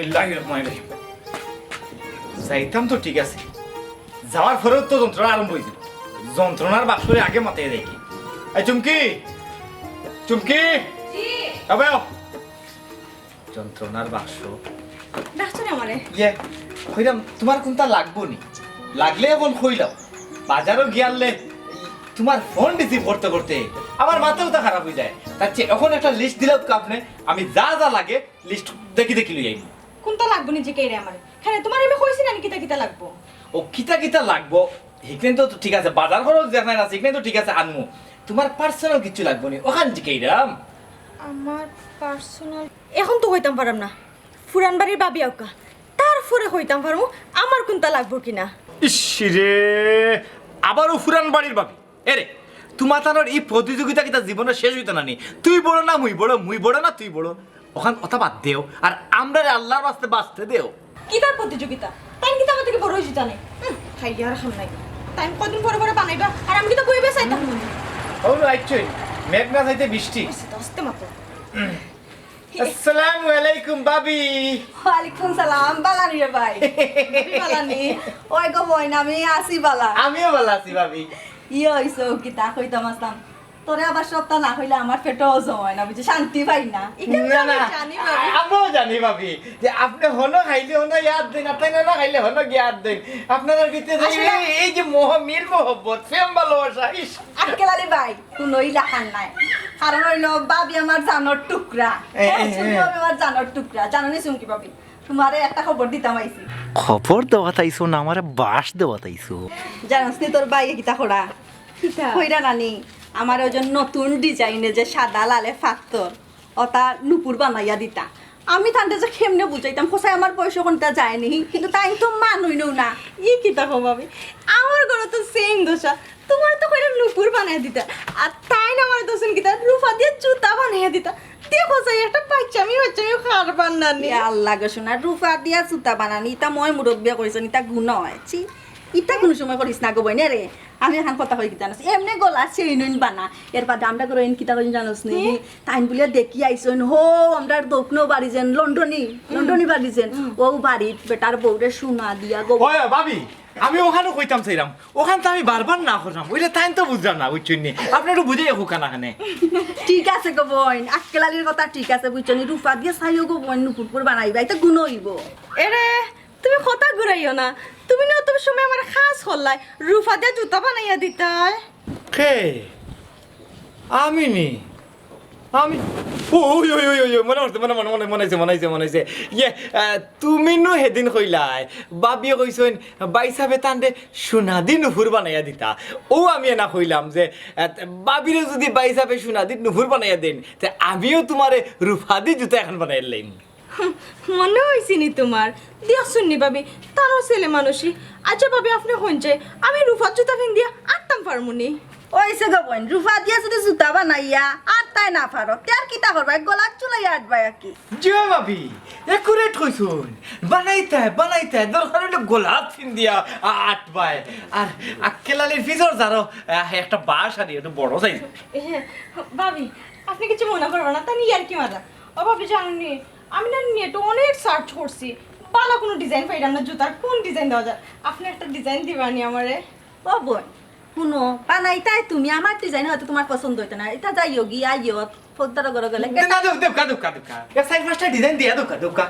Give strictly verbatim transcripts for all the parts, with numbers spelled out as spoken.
বিসমিল্লাহির রহমানির রহিম। যাইতাম তো ঠিক আছে, যাওয়ার পরেউ তো যন্ত্রণা আরম্ভ অইছে। যন্ত্রণার বাক্সরে আগে মাথায় দেখি। এই চুমকি, চুমকি, জি। আবে আও। যন্ত্রণার বাক্স। ডাকছো নি আমারে? ইয়ে, কইরাম, তুমার কুনতা লাগবো নি? লাগলে অখন কইলাও। বাজারো গিয়ারলে তুমার ফোন receive করতে করতে আমার মাথাউ তো খারাপ অইযায়। তার চেয়ে অখন একটা list দিলাউক্কা আপনে, আমি যা যা লাগে list দেখি দেখি লই আইমু। কুনতা লাগবো নি জিকাইরায় আমারে? কেনে, তুমারে আমি কইছি না নি কিতা কিতা লাগবো? ও, কিতা কিতা লাগবো? হিকনে তো ঠিক আছে, বাজার খরচ যেখান আছে, হিকনে তো ঠিক আছে, আনমু। তুমার personal কিচ্ছু লাগবো নি, অখান জিকাইরাম। আমার personal? অখন তো কইতাম পাররাম না। ফুরান বাড়ির ভাবি আউক্কা, তারপরে কইতাম পারমু আমার কুনতা লাগবো কিনা। ইশ রে, আবারও ফুরান বাড়ির ভাবি। এরে, তুমাতানর ই প্রতিযোগিতা কিতা জীবনে শেষ অইতো না নি? তুই বড় না মুই বড়, মুই বড় না তুই বড়? অখান অতা বাদ দেও, আর আমরারে আল্লার ওয়াস্তে বাঁচতে দেও। কিতার প্রতিযোগিতা? তাইন কিতা আমার থাকি বড় অইছে জানে? হুম, খাইয়ার কাম নাই। তাইন কয়দিন পরে পরে বানাইবা, আর আমি কিতা বইয়া বইয়া চাইতাম? ও, আইচ্ছা, মেঘনা চাইতে বৃষ্টি। আস্তে, আস্তে মাতো। আসসালামু আলাইকুম ভাবি। ওয়ালাইকুম সালাম, বালা নি রে ভাই? ভাবি বালা নি? ওই গো বইন, আমি আছি বালা। আমিও বালা আছি ভাবি। ইয়ে অইছে, কিতা কইতাম আছলাম, তোরে আবার সবতা না কইলে আমার পেটো হজম অয় না, বুঝছো? শান্তি পাই না। ইখান তো না, আমি না, জানি ভাবি। আমরাও জানি ভাবি যে আপনে হনো খাইলে হনো ইয়াদ দেইন, আর তাইন না খাইলে হনো গিয়া ইয়াদ দেইন। আপনারার ভিতরে যে আসলে এই, এই যে মোহ, মিল মহব্বত, প্রেম ভালোবাসা, ইশ। আক্কেল আলী ভাই, কুনু ইলাখান নাই। কারণ অইলো ভাবি আমার জানর টুকরা। এ, এ, হ্যাঁ, তুমি এ। ভাবি আমার জানর টুকরা। জানো নি চুমকি ভাবি? তুমারে একটা খবর দিতাম আইছি। খবর দেওয়াত আইছো না, আমারে বাঁশ দেওয়াত আইছো? জানোস নি তোর ভাইয়ে কিতা করা? কিতা? কইরা না নি, আমার ওই যে নতুন design-এ যে সাদা লালে পাথর, ওটা নুপুর বানাইয়া দিতা। আমি তানরে যে কেমনে বুঝাইতাম, কইছে আমার বয়স অখন ইতা যায় নি, কিন্তু তাইন তো মানইন না। ই কিতা কও ভাবি, আমার ঘরো তো same দশা, তুমার তো কইরা নুপুর বানাইয়া দিতা, আর তাইন আমারে কইছইন কিতা রুফা দিয়া জুতা বানাইয়া দিতা। দেখো চাই একটা বাচ্চামি বাচ্চামি কারবার না নি। ইয়া আল্লাহ গো সোনা, রুফা দিয়া জুতা বানানি, ইতা ময় মুরব্বিয়ে কইছইন, ইতা গুনা অয়। ছি, ইতা কুনু সময় করিস না গো বইন রে। আমি অখন কথা কই কিতা জানোস? এমনে গলা চেইন অইন বানা। এর বাদে আমরার ঘরো এইন কিতা কইন জানোস নি? কি? তাইন বুলে দেখি আইছইন, হো, আমরার দোকনো বাড়ি যেন, লন্ডনি, লন্ডনি বাড়ি যেন। হুম। ও বাড়িত বেটার বউরে সোনা দিয়া গো। ওই ভাবি, আমি অখানও কইতাম চাইরাম, অখান তো আমি বারবার না কররাম, অইলে তাইন তো বুঝরা না, বুঝছইন নি? আপনে একটু বুঝাইয়া কউক্কা না কেনে। ঠিক আছে গো বইন, আক্কেল আলীর কথা ঠিক আছে, বুঝছো নি? রুফা দিয়া চাইও গো বইন, নুপুর পুর বানাইবা, ইতা গুনা অইবো। এরে, তুমি কথা ঘুরাইও না। তুমি না অত সময় আমার কাজ করলায়, রুফা দিয়া জুতা বানাইয়া দিতায়। কে? আমি নি? আমি? ও, ওই, ওই, ওই, ওই, ওই, মনে পড়ছে, মনে, মনে, মনে, মনে অইছে, মনে অইছে, মনে অইছে। ইয়ে, আহ, তুমি নু হেদিন কইলায়, ভাবিয়ে কইছইন, ভাইসাবে তানরে সোনাদি নুপুর বানাইয়া দিতা। ও আমি এনা কইলাম যে, আহ, ভাবিরে যুদি ভাইসাবে সোনাদি নুপুর বানাইয়া দেইন, তে আমিও তুমারে রুফাদি জুতা এখান বানাইয়া লাইমু। মনে অইছে নি তুমার? দেখছইন নি ভাবি, তানও ছেলে মানুষই। আচ্ছা ভাবি, আপনে কইন চাই, আমি রুফার জুতা পিন্দিয়া আটতাম পারমু নি? অইছে গো বইন, রুফা দিয়া যুদি জুতা বানাইয়া আটতায় না পারো, তে আর কিতা করবায়? গলাত ঝুলাইয়া আটবায় আর কি। জি অয় ভাবি, accurate কইছইন। বানাইতায়, বানাইতায়, দরকার অইলে গলাত পিন্দিয়া আ-, আটবায়। আর আক্কেল আলীর ফিছর জারো, আহ, একটা বাঁশ আনি, একটু বড় size। এ, ভাবি, আপনে কিচ্ছু মনে করবা না, তাইন ইয়ার্কি মারা। ও ভাবি, জানো নি, আমি না net-ও অনেক search করছি, ভালা কুনু design পাইরাম না জুতার, কুন design দেওয়া যায়? আপনে একটা design দিবা নি আমারে? ও বইন, হুনো, বানাইতায় তুমি, আমার design হয়তো তুমার পছন্দ অইতো না, ইতা যাইও গিয়া আইও, ফৌজদারর ঘরো গেলে। না, না, দেউক্কা, দেউক্কা, দেউক্কা। এক চাইর পাঁচটা design দিয়া দেউক্কা, দেউক্কা।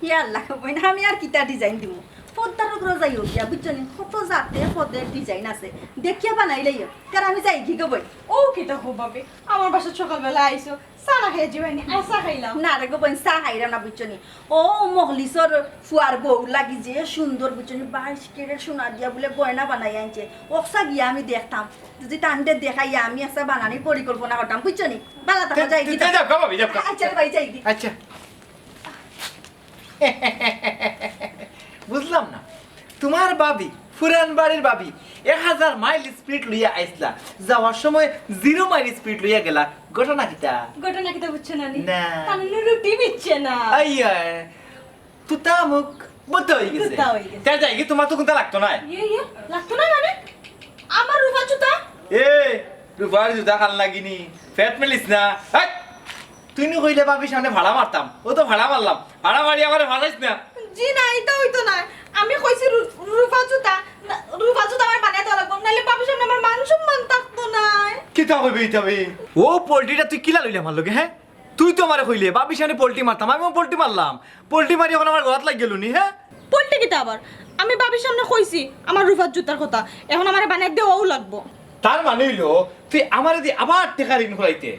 ইয়া আল্লাহ, বইন, আমি আর কিতা design দিমু? ফৌজদারর ঘরো যাইও গিয়া, বুঝছো নি? কত জাতে পদে design আছে, দেখিয়া বানাইলাইও। তে আমি যাইগি গো বইন। ও কিতা কও ভাবি, আমার বাসাত সকালবেলা আইছো, চা না খাইয়া যাইবায় নি? আয় চা খাইলাও। না রে গো বইন, চা খাইরাম না, বুঝছো নি? ও মখলিছর ফুয়ার বউ লাগি যে সুন্দর, বুঝছো নি? বাইশ carat সোনা দিয়া বুলে গয়না বানাইয়া আনছে। অকসা গিয়া আমি দেখতাম, যুদি তানরে দেখাইয়া আমি একটা বানানির পরিকল্পনা করতাম, বুঝছো নি? বালা থাকো, তে, যাইগি। তে, যাউক্কা ভাবি, যাউক্কা। আচ্ছা রে ভাই, যাইগি। আচ্ছা। বুঝলাম না, তুমার ভাবি, ফুরান বাড়ির ভাবি, এক হাজার mile speed লইয়া আইছলা, যাওয়ার সময় zero mile speed লইয়া গেলা, ঘটনা কিতা? ঘটনা কিতা বুঝছো না নি? না। তানু রুটি বিচছে না। আইয়া, তুতা মুখ বুতা অইগেছে। তুতা অইগেছে। তে যাইগি, তুমার তো কুনতা লাগতো নায়। ইয়ে, ইয়ে, লাগতো নায় মানে? আমার রুফার জুতা? এ, রুফার জুতা খান লাগি নি, পেট মেলিস না। হাট! তুই নু কইলে ভাবির সামনে ভাড়া মারতাম, ও তো ভাড়া মারলাম, ভাড়া মারি আমারে ফালাইস না। জি না, ইতা অইতো নায়। আমি কইছি রু-, রুফা জুতা, না, রুফা জুতা আমার বানাইতে লাগবো, নাইলে ভাবির সামনে আমার মান সম্মান থাকতো নায়। কিতা কইবে ইতা বে? ও পোল্ট্রিটা তুই কিলা লইলে আমার লগে, হ্যাঁ? তুই তো আমারে কইলে ভাবির সামনে পোল্ট্রি মারতাম, আমিও পোল্ট্রি মারলাম। পোল্ট্রি মারি অখন আমার গলাত লাগি গেল নি, হ্যাঁ? পোল্ট্রি কিতা আবার? আমি ভাবির সামনে কইছি আমার রুফার জুতার কথা, অখন আমারে বানাই দেওয়াও লাগবো। তার মানে অইলো তুই আমারে দি আবার টেকা ঋণ করাইতে।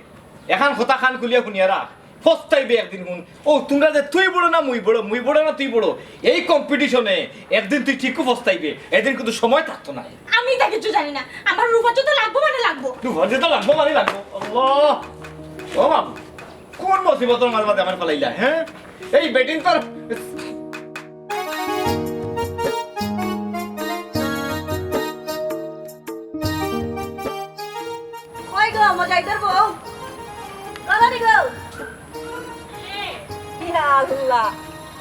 অখন কথা কান খুলিয়া হুনিয়া রাখ, পস্তাইবে একদিন হুন। ও তুমরা যে তুই বড় না মুই বড়, মুই বড় না তুই বড়, এই কম্পিটিশনে একদিন তুই ঠিকউ পস্তাইবে, এদিন কিন্তু সময় থাকতো নায়। আমি ইতা কিচ্ছু জানি না, আমার রুফার জুতা লাগবো মানে লাগবো। রুফার জুতা লাগবো মানে লাগবো। আল্লাহ, ও বাবু, কোন মুসিবতর মাঝে আমার ফালাইলা, হ্যাঁ? এই বেটিন তোর কই গো, মজাইদর বউ? বাবা রে গো। ইয়া আল্লাহ,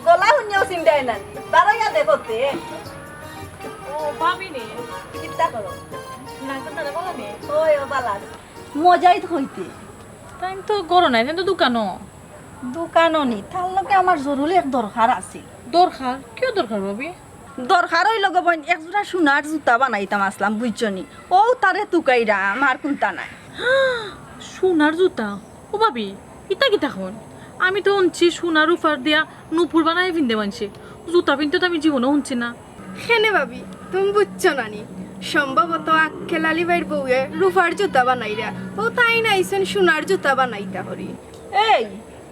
গলা হুনিয়াও চিনতায় না। বারইয়া দেখো তে। ও, ভাবি নি? কিতা করো? না, তো তারা বলো নি? ওই, ও বালা। মজাইদ কইতে। তাইন তো ঘরো নাই, তাইন তো দোকানো। দোকানো নি, তার লগে আমার জরুরি এক দরকার আছে। দরকার? কিও দরকার, ভাবি? দরকার অইলো গো বইন, এক জোড়া সোনার জুতা বানাইতাম আছলাম, বুঝছো নি? ও তারে তুকাইরাম, আর কুন্তা নাই। সোনার জুতা? ও ভাবি, ইতা কিতা কইন? আমি তো হুনছি সোনা রুফার দিয়া নুপুর বানাই পিন্দে মানষে। জুতা পিনতে তো আমি জীবনেও হুনছি না। কেনে ভাবি, তুমি বুঝছো না নি? সম্ভবত আক্কেল আলী ভাইর বউয়ে রুফার জুতা বানাইরা, ও তাইন আইছইন সোনার জুতা বানাইতা করি। এই,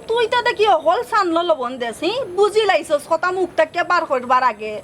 তুই তো দেখি হকল সানলো লবণ দেস, হি? বুঝি লাইছস কথা মুখ থাকিয়া বার করবার আগে।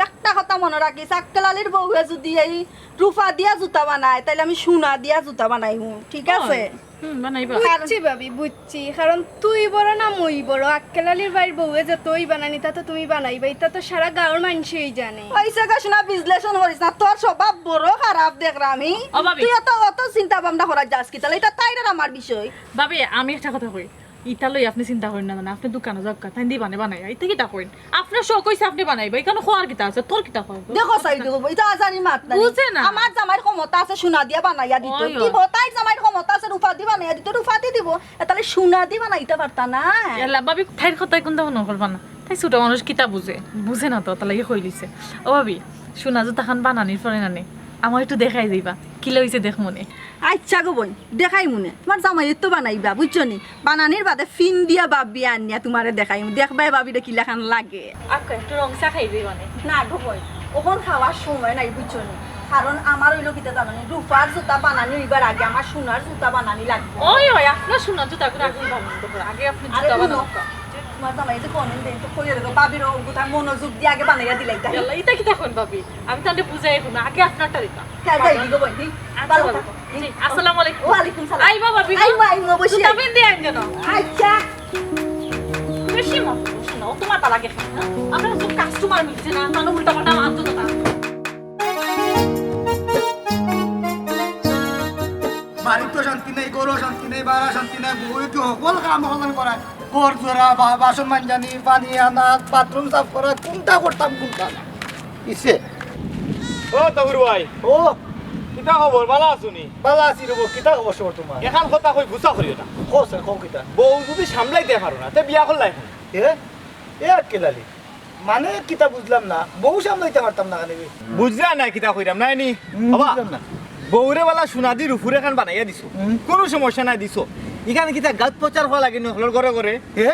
একটা কথা মনো রাখিস, আক্কেল আলীর বউয়ে যুদি এই রুফা দিয়া জুতা বানায়, তাইলে আমি সোনা দিয়া জুতা বানাইমু, ঠিক আছে? হুম, বানাইবা। বুঝছি ভাবি, বুঝছি। কারণ তুই বড় না মুই বড়, আক্কেল আলীর ভাইর বউয়ে যতই বানানি, তা তো তুমি বানাইবায়, ইতা তো সারা গাঁওর মানষেই জানে। অইছে গো সোনা, বিশ্লেষণ করিস না, তোর স্বভাব বড় খারাপ দেখরাম, হি? ও ভাবি। তুই অত, অত চিন্তা ভাবনা করার যাস কিতার লাগি? ইতা তাইর আর আমার বিষয়। ভাবি, আমি একটা কথা কই, ইতা লই আপনে চিন্তা করইন না, জানো? আপনে দোকানো যাউক্কা, তাইন দি বানে বানাইয়া। ইতা কিতা কইন? আপনার শখ অইছে আপনে বানাইবা, ইখানো কওয়ার কিতা আছে? তোর কিতা কয়? দেখো চাই দেখো, ইতা আজারি মাত না। বুঝে না। আমার জামাইর ক্ষমতা আছে সোনা দিয়া বানাইয়া দিতো। ওই, ওই। দিব, তাইর জামাইর ক্ষমতা আছে রুফা দি বানাইয়া দিতো, রুফা দি দিব। এ, তাইলে সোনা দি বানাইতা পারতা না? এলা ভাবি, তাইর কথায় কুন্তা মনো করবা না। তাই ছোট মানুষ কিতা বুঝে? বুঝে না তো, তার লাগি কইলিছে। ও ভাবি, সোনা জুতাখান বানানির পরে নানি, আমারে একটু দেখাই দিবা। কিলা অইছে দেখমুনে। আইচ্ছা গো বইন, দেখাইমুনে। তুমার জামাইয়ে তো বানাইবা, বুঝছো নি? বানানির বাদে ফিন্দিয়া ভাবিরে আনিয়া তুমারে দেখাইমু। দেখবায় ভাবিরে কিলাখান লাগে। আক্কা, একটু রং চা খাই যাইবানে। না গো বইন, অখন খাওয়ার সময় নাই, বুঝছো নি? কারণ আমার অইলো কিতা জানো নি? রুফার জুতা বানানি অইবার আগে আমার সোনার জুতা বানানি লাগবো। ওই, ওই, আপনার সোনার জুতা করে এখন বানান তো করে। আগে আপনি আরে জুতা হুনো, বানান। তুমার জামাইয়ে যে কোনদিন দেন তো কইয়া দেখো, ভাবির অগুতা মনোযোগ দিয়া আগে বানাইয়া দিলাইতা। ইয়াল্লা, ইতা কিতা কইন ভাবি? আমি তানরে বুঝাই এখন, আগে আপনারটা দিতাম। হ্যাঁ, যাই দিগো বইন, হি? আচ্ছা, ভালো ভাবি। থাকো। জি, আসসালামু আলাইকুম। ওয়ালাইকুম সালাম। আইবা ভাবি, আইবা, আইবা, বসি। জুতা পিন্দি আইন যেন। আইচ্ছা। বেশি মত বসে না, অত মাথা লাগে কেন, হ্যাঁ? আমরা তো কাস্টমার মিলছে না, তাহলে উল্টা পাল্টা মাত তো তা। বাড়িত তো শান্তি নাই, ঘরো শান্তি নাই, বারা শান্তি নাই, বউয়ে কি হকল কাম হকল করায়? ঘর ঝাড়া, বা-, বাসন মাঞ্জানি, পানি আনা, বাথরুম সাফ করা, কুনটা করতাম, কুনটা না। ইসে। ও তহুর ভাই। ও। কিতা খবর? ভালা আছো নি? ভালা আছি রে বউ, কিতা খবর সবর তুমার? এখান কথা কই গুছা করিও না। কও স্যার, কও কিতা? বউ যুদি সামলাইতে পারো না, তে বিয়া করলায় কেনে? এ? এ আক্কেল আলী। মানে কিতা বুঝলাম না, বউ সামলাইতে পারতাম না কেনে বে? বুঝলা না কিতা কইরাম, নায় নি? হুম, বাবা, বুঝলাম না। বউরে বালা সোনা দি রুফুর এখান বানাইয়া দিছো। হুম। কুনু সমস্যা নাই দিছো। ইখান কিতা গাউত প্রচার করা লাগে নি হকলর ঘরে ঘরে? এ?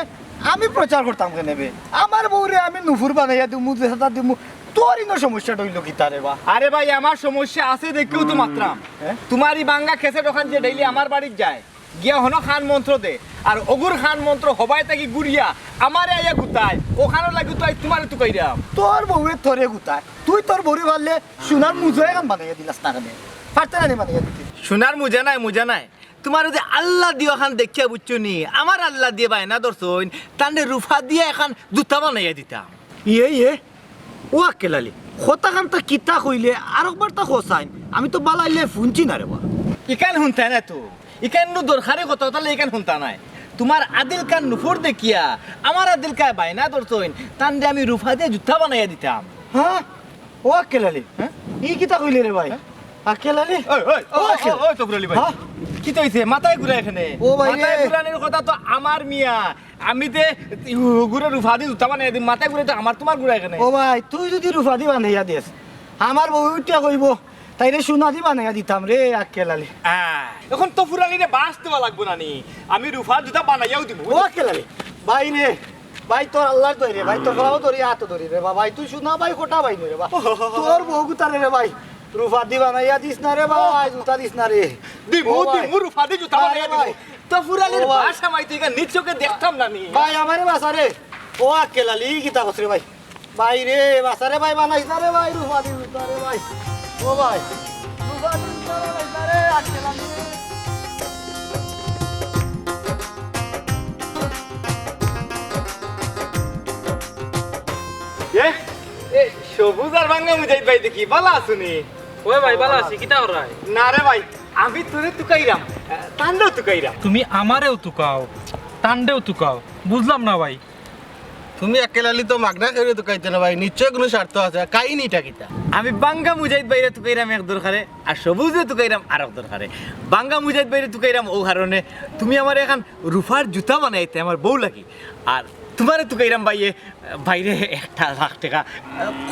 আমি প্রচার করতাম কেনে বে? আমার বউরে আমি নুপুর বানাইয়া দিমু, জুতা দিমু, তোর ইনো সমস্যাটা অইলো কিতা রে বা? আরে ভাই, আমার সমস্যা আছে দেখিউ তো মাতরাম। হ্যাঁ? তুমার ই ভাঙ্গা ক্যাসেট অখান যে ডেইলি আমার বাড়িত যায়, গিয়া হনো কান মন্ত্র দে, আর অগুর কান মন্ত্র হবায় থাকি ঘুরিয়া আমারে আইয়া গুতায়, অখানর লাগি তো আইজ তুমারে তুকাইরাম। তোর বউয়ে তোরে গুতায়, তুই তোর বউরে পারলে সোনার মুজা এখান বানাইয়া দিলাস না কেনে? পারতে না নি বানাইয়া দিতে? সোনার মুজা নায়, মুজা নায়। তুমার অউ যে আল্লাহ দিও খান দেখিয়া বুঝছো নি, আমার আল্লাহ দিয়ে বায়না ধরছইন, তানরে রুফা দিয়া এখান জুতা বানাইয়া দিতাম। ইয়ে, ইয়ে, ও আক্কেল আলী, কথাখান তা কিতা কইলে, আরকবার তা কও চাইন, আমি তো বালা ইলে হুনছি না রে বা। ইখান হুনতায় না তো, ইখান নু দরকারি কথা, তাইলে ইখান হুনতা নায়। তুমার আদিল খান নুপুর দেখিয়া, আমার আদিল খায় বায়না ধরছইন, তানরে আমি রুফা দিয়া জুতা বানাইয়া দিতাম। হ্যাঁ? ও আক্কেল আলী, হ্যাঁ? ই কিতা কইলে রে ভাই? হ্যাঁ? আক্কেল আলী। ওই, ওই, ও, ওই, আক্কেল। ওই, ওই, তফুর আলী ভাই। হ্যাঁ? কিতা অইছে? মাথায় ঘুরায় কেনে? ও ভাই রে। মাথায় ঘুরানির কথা তো আমার মিয়া। আমি যে হুগুরে রুফা দি জুতা বানাই দিমু, মাথায় ঘুরায় তো আমার তুমার ঘুরায় কেনে? ও ভাই, তুই যুদি রুফা দি বানাইয়া দেস, আমার বউয়ে উঠিয়া কইবো, তাইরে সোনা দি বানাইয়া দিতাম রে, আক্কেল আলী। আহ, অখন তফুর আলীরে বাঁশ দেওয়া লাগবো না নি? আমি রুফার জুতা বানাইয়াও দিমু। ও আক্কেল আলী, ভাই রে, ভাই, তোর আল্লার দোয়াই রে ভাই, তোর গলাও ধরি, আতো ধরি রে বা ভাই, তুই সোনা ভাই, কটা ভাই নি রে বা। তোর বউগুতারে রে ভাই, রুফা দি বানাইয়া দিস না রে বা ভাই, জুতা দিস না রে। দিমু, ও ভাই। দিমু, রুফা দি জুতা বানাইয়া দিমু। ভাই। তফুর আলীর বাঁশ আমি তো ইখান নিজ চোখে দেখতাম না নি। ভাই, আমারে বাঁচা রে। ও আক্কেল আলী, ই কিতা কস রে ভাই? ভাই রে, বাঁচা রে ভাই, বানাইস না রে ভাই, রুফা দি জুতা রে ভাই। ও ভাই, রুফা দি জুতা বানাইস না রে, আক্কেল আলী। এ, এ, সবুজ আর বাঙ্গা মুজাহিদ ভাই দেখি, ভালা আছো নি? ওই ভাই, ভালা আছি, কিতা কররায়? না রে ভাই, আমি তোরে তুকাইরাম, তানরেও তুকাইরাম। তুমি আমারেও তুকাও, তানরেও তুকাও, বুঝলাম না ভাই। তুমি আক্কেল আলী তো মাগনা কেউরে তুকাইতে না ভাই, নিশ্চয় কুনু স্বার্থ আছে। কাহিনীটা কিতা? আমি বাঙ্গা মুজাহিদ ভাইরে তুকাইরাম এক দরকারে, আর সবুজরে তুকাইরাম আরক দরকারে। বাঙ্গা মুজাহিদ ভাইরে তুকাইরাম অউ কারণে, তুমি আমারে একখান রুফার জুতা বানাইতে আমার বউ লাগি। আর তুমারে তুকাইরাম ভাইয়ে, ভাইরে একটা লাখ টেকা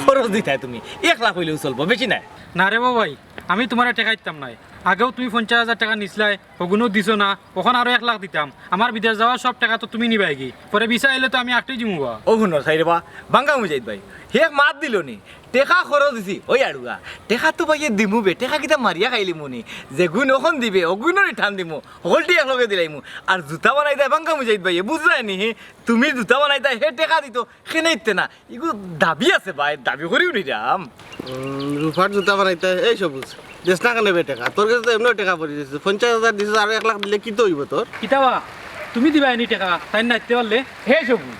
খরচ দিতায় তুমি। এক লাখ অইলেও চলবো, বেশি নায়। না রে বা ভাই, আমি তুমারে টেকা দিতাম নায়। আগেও তুমি পঞ্চাশ হাজার টেকা নিছলায়, অগুনও দিছো না, অখন আরো এক লাখ দিতাম। আমার বিদেশ যাওয়ার সব টেকা তো তুমি নিবায়গি, পরে ভিসা আইলে তো আমি আটটি দিমু বা। ও হুনো, সাইরে বা, বাঙ্গা মুজাহিদ ভাই, হে মাত দিলো নি, টেকা খরচ দিছি, ওই আড়ুয়া, টেকা তো ভাইয়ে দিমু বে, টেকা কিতা মারিয়া খাইলিমু নি, যেগুন অখন দিবে, অগুনও return দিমু, হকলটি একলগে দিলাইমু। আর জুতা বানাইতায় বাঙ্গা মুজাহিদ ভাইয়ে, বুঝরায় নি, হে, তুমি জুতা বানাইতায়, হে টেকা দিতো, কেনে দিতে না? ইগু দাবি আছে ভাই, দাবি করিও নিরাম। উম, রুফার জুতা বানাইতায়, এই সবুজ, দেস না কেনে বে টেকা? তোর গেছে তো এমনেও টেকা পড়ি রইছে, পঞ্চাশ হাজার দিছস, আরো এক লাখ দিলে কিতা অইবো তোর? কিতা বা, তুমি দিবায় নি টেকা, তাইন না দিতে পারলে? হে সবুজ,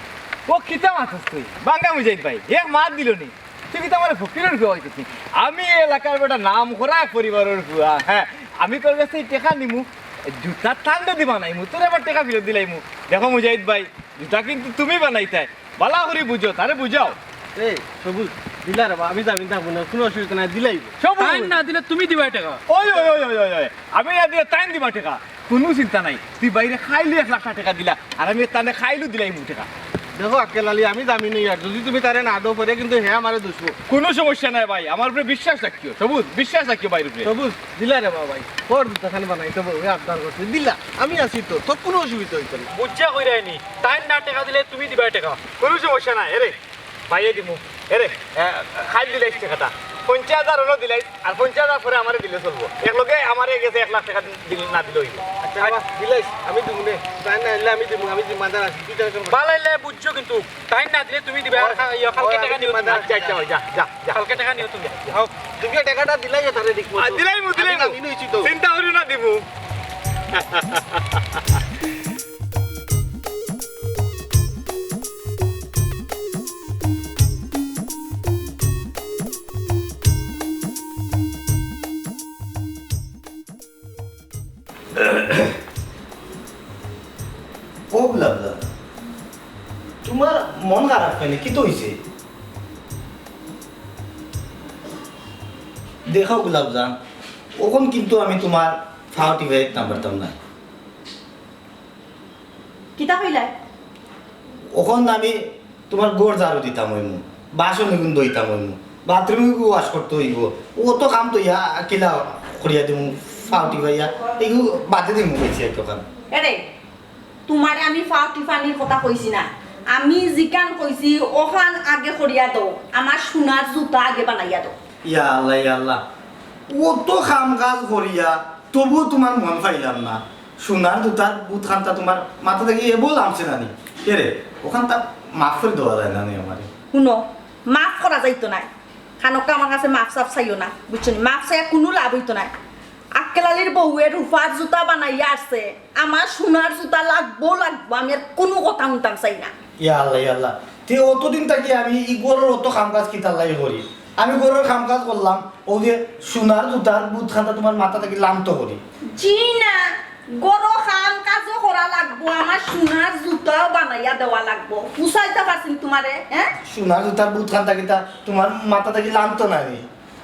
ও কিতা মাতস তুই? বাঙ্গা মুজাহিদ ভাই, এক মাত দিলো নি। তুই কিতা আমারে ফকিরর ফুয়া কইছস নি? আমি এই এলাকার বেটা নাম করা এক পরিবারর ফুয়া, হ্যাঁ, আমি তোর গেছে টেকা নিমু, জুতা তানরে দি বানাইমু, তোরে আবার টেকা ফিরত দিলাইমু। দেখো মুজাহিদ ভাই, জুতা কিন্তু তুমি বানাইতায়, ভালা করি বুঝো, তারে বুঝাও। এই, সবুজ, দিলা রে বা, আমি জামিন থাকবো না, কুনু অসুবিধা নাই, দিলাইবো। সবুজ। তাইন না দিলে তুমি দিবায় টেকা। ওই, ওই, ওই, ওই, ওই, ওই, আমি না দিলে তাইন দিবা টেকা, কুনু চিন্তা নাই। তুই ভাইরে খাইলু এক লাখ টেকা দিলা, আর আমি তানে খাইলু দিলাইমু টেকা। দেখো আক্কেল আলী, আমি জামিন অই, আর যুদি তুমি তারে না দেও পরে কিন্তু হে আমারে দুষবো। কুনু সমস্যা নাই ভাই, আমার উপরে বিশ্বাস রাখিও, সবুজ, বিশ্বাস রাখিও ভাইর উপরে। সবুজ, দিলা রে বা ভাই, তোর জুতা খান বানাইতে বউয়ে আবদার করছে, দিলা, আমি আছি তো, তোর কুনু অসুবিধা অইতো না। বুঝা কইরায় নি, তাইন না টেকা দিলে তুমি দিবায় টেকা। কুনু সমস্যা নাই, এরে, ভাইয়ে দিমু। এরে, এ, খাইল দিলাইস টেকাটা। পঞ্চাশ হাজার অনো দিলাইস, আর পঞ্চাশ হাজার পরে আমারে দিলে চলবো। একলগে আমারে গেছে এক লাখ টেকা দিলে, না দিলে অইবো। আচ্ছা, বাবা, দিলাইস, আমি দিমু নে। তাইন না আইলে আমি দিমু, আমি জিম্মাদার আছি, তুই tension করিস না। ভালা অইলে বুঝছো কিন্তু, তাইন না দিলে তুমি দিবায়, আর খা-, ইয়া, কালকে টেকা নিও তুমি। আচ্ছা, আচ্ছা, যা, যা, যা। কালকে টেকা নিও তুমি। আও। তুমি টেকাটা দিলাইও তারে ঠিক মতো। আ, দিলাইমু, দিলাইমু। আমি জামিন অইছি তো। চিন্তা করিও না, দিমু। ও গুলাবজান, তুমার মন খারাপ কেনে? কিতা অইছে? দেখো গুলাবজান, অখন কিন্তু আমি তুমার ফাও টিপাইতাম পারতাম না। কিতা কইলায়? অখন আমি তুমার ঘর ঝাড়ু দিতাম অইমু, বাসন ইগুন ধইতাম অইমু, bathroom ইগু wash করতে অইবো। অত কাম তো ইয়া কিলা করিয়া দিমু, ফাও টিপাইয়া, ইগু বাদে দিমু কইছি আর কি অখান। এরে, তুমারে আমি ফাও টিপানির কথা কইছি না, আমি যেখান কইছি অখান আগে করিয়া দেও, আমার সোনার জুতা আগে বানাইয়া দেও। ইয়া আল্লাহ, ইয়া আল্লাহ, অত কাম কাজ করিয়া তবুও তুমার মন পাইলাম না। সোনার জুতার বুত খানটা তুমার মাথা থাকি এবো লামছে না নি? এরে, অখানটা মাফ করি দেওয়া যায় না নি আমারে? হুনো, মাফ করা যাইতো নায়। খানোকা আমার কাছে মাফ সাফ চাইও না, বুঝছো নি? মাফ চাইয়া কুনু লাভ অইতো নায়। আক্কেল আলীর বউয়ে রুফার জুতা বানাইয়া আনছে, আমার সোনার জুতা লাগবো, লাগবো, আমি আর কুনু কথা হুনতাম চাই না। ইয়া আল্লাহ, ইয়া আল্লাহ, তে অতদিন থাকি আমি ই ঘরর অত কাম কাজ কিতার লাগি করি? আমি ঘরর কাম কাজ করলাম, অউ যে সোনার জুতার বুত খানটা তুমার মাথা থাকি লামতো করি। জি না, ঘরো কাম কাজও করা লাগবো, আমার সোনার জুতাও বানাইয়া দেওয়া লাগবো। বুঝাইতাম পারছি নি তুমারে, হ্যাঁ? সোনার জুতার বুত খানটা কিতা তুমার মাথা থাকি লামতো না নি?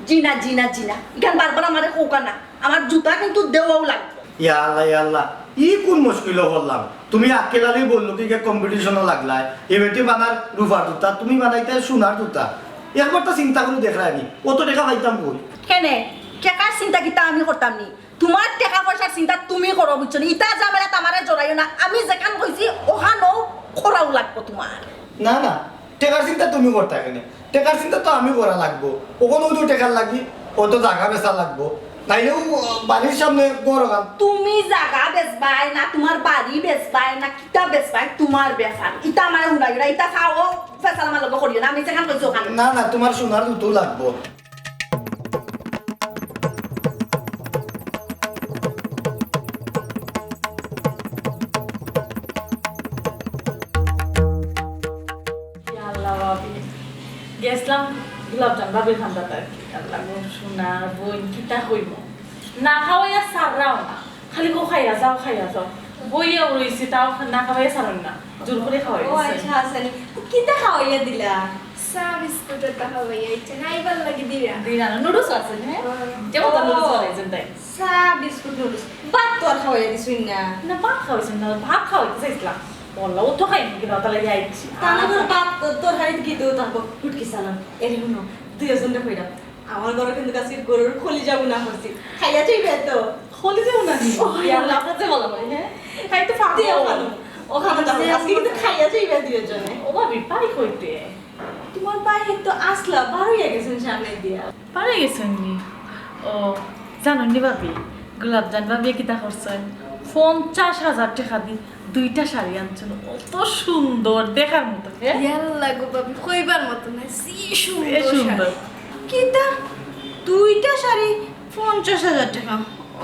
জি না, জি না, জি না। ইখান বারবার আমারে কউক্কা না। আমার জুতা কিন্তু দেওয়াউ লাগবো। ইয়া আল্লাহ, ইয়া আল্লাহ, ই কুন মুশকিলো পড়লাম? তুমি আক্কেল আলী বললো কি গিয়া কম্পিটিশনো লাগলায়, এ বেটি বানার রূপার জুতা, তুমি বানাইতায় সোনার জুতা। একবার তো চিন্তা করি দেখরায় নি, অত টেকা পাইতাম কই? কেনে? টেকার চিন্তা কিতা আমি করতাম নি? তুমার টেকা পয়সার চিন্তা তুমি করো, বুঝছো নি? ইতা ঝামেলাত আমারে জড়াইও না। আমি যেখান কইছি, অখানউ করাউ লাগবো তুমার। না, না, টেকার চিন্তা তুমি করতায় কেনে? টেকার চিন্তা তো আমি করা লাগবো। অখন অউ টেকার লাগি অত জাগা বেচা লাগবো, নাইলেউ বাড়ির সামনে ঘর অখান। তুমি জাগা বেচবায় না, তুমার বাড়ি বেচবায় না, কিতা বেচবায়, তুমার ব্যাপার। ইতা আমারে হুনাইও না, ইতা চাও, ফেসাল আমার লগে করিও না, আমি যেখান কইছি অখান। না, না, তুমার সোনার জুতাউ লাগবো। ইয়া আল্লাহ ভাবি, গেছলাম গোলাপজান ভাবির কান্দাত আর কি। আল্লাহ গো, সোনার বইন, কিতা কইমু? না খাওয়াইয়া ছাড়রাও না, খালি কও, "খাইয়া যাও, খাইয়া যাও।" বইয়াউ রইছি, তাও না খাওয়াইয়া ছাড়ইন না, জোর করি খাওয়াই ও দিছে। আচ্ছা, আচ্ছা নি। তো কিতা খাওয়াইয়া দিলা? চা বিস্কুট একটা খাওয়াইয়া আইছি, খাইবার লাগি দিরা। দিরা না, নুডলস আছে, হ্যাঁ? হুম। যেমন তো ও। নুডলস বানাইছেন তাই। চা বিস্কুট নুডলস। ভাত তো আর খাওয়াইয়া দিছইন না। না, ভাত খাওয়াইছেন না, ভাত খাওয়াইতে চাইছিলাম। বললা, "ও তো খাইনি, কিন্তু তাহলে যাইছি।" তাহলে তো ভাত তো তরকারি কি দেও থাকো, ফুটকি সালাম। এরে হুনো, দুইজনরে কইরাম। আমার ঘরো কিন্তু আজকে গরুর কলিজা ভুনা করছি। খাইয়া যাইবে তো? কলিজা ভুনা নি? ও, ইয়া আল্লাহ, কাছে বলা হয়, হ্যাঁ? খাইতে পারবো। দিও খালো। ও খালো, তাহলে আজকে কিন্তু খাইয়া যাইবে দুইজনে। ও ভাবি, পাই কইতে? তুমার ভাই তো আছলা, বারইয়া গেছইন সামনে দিয়া। বারই গেছইন নি? ও, জানো নি ভাবি, গোলাপজান ভাবিয়ে কিতা করছইন? পঞ্চাশ হাজার টেকা দি দুইটা শাড়ি আনছইন, অত সুন্দর, দেখার মতো, হ্যাঁ? ইয়াল্লা গো ভাবি, কইবার মতো না, যে সুন্দর এ সুন্দর। শাড়ি। কিতা? দুইটা শাড়ি পঞ্চাশ হাজার টেকা?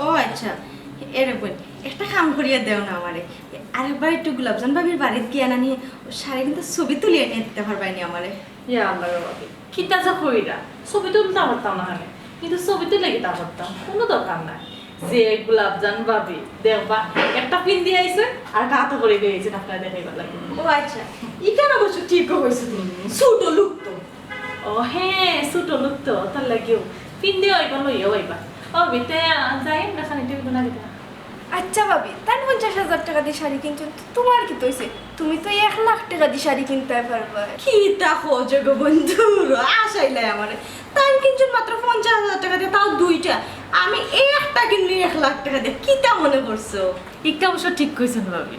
ও আচ্ছা, এরে বইন, একটা কাম করিয়া দেও না আমারে। আরেকবার একটু গোলাপজান ভাবির বাড়িত গিয়া না নি, শাড়ি কিন্তু ছবি তুলিয়া নিয়া দিতা পারবায় নি আমারে? ইয়া আল্লাহ রে ভাবি, কিতা যে কইরা, ছবি তুলতাম পারতাম না কেনে, কিন্তু ছবি তুলে কিতা করতাম, কুনু দরকার নাই। যে গোলাপজান ভাবি, দেখবা, একটা পিন্দি আইছে, আর কাতো করি লই আইছে, আপনারে দেখাইবার লাগি। ও আচ্ছা, ইখান অবশ্য ঠিকউ কইছো তুমি, ছোট লোক তো। ও হ্যাঁ, ছোট লোক তো, তার লাগিউ পিন্দিও আইবা, লইয়াও আইবা। ও বিতে, যাই আমরা খানিকটা একটু না দিতা। আচ্ছা ভাবি, তাইন পঞ্চাশ হাজার টেকা দি শাড়ি কিনছইন, তো তুমার কিতা অইছে? তুমি তো এক লাখ টেকা দি শাড়ি কিনতায় পারবায়। কিতা কও যে গো বন্ধু, হাসাইলায় আমারে। তাইন কিনছইন মাত্র পঞ্চাশ হাজার টেকা দি, তাও দুইটা। আমি একটা কিনলে এক লাখ টেকা দি, কিতা মনে করছো? ইটা অবশ্য ঠিক কইছইন ভাবি,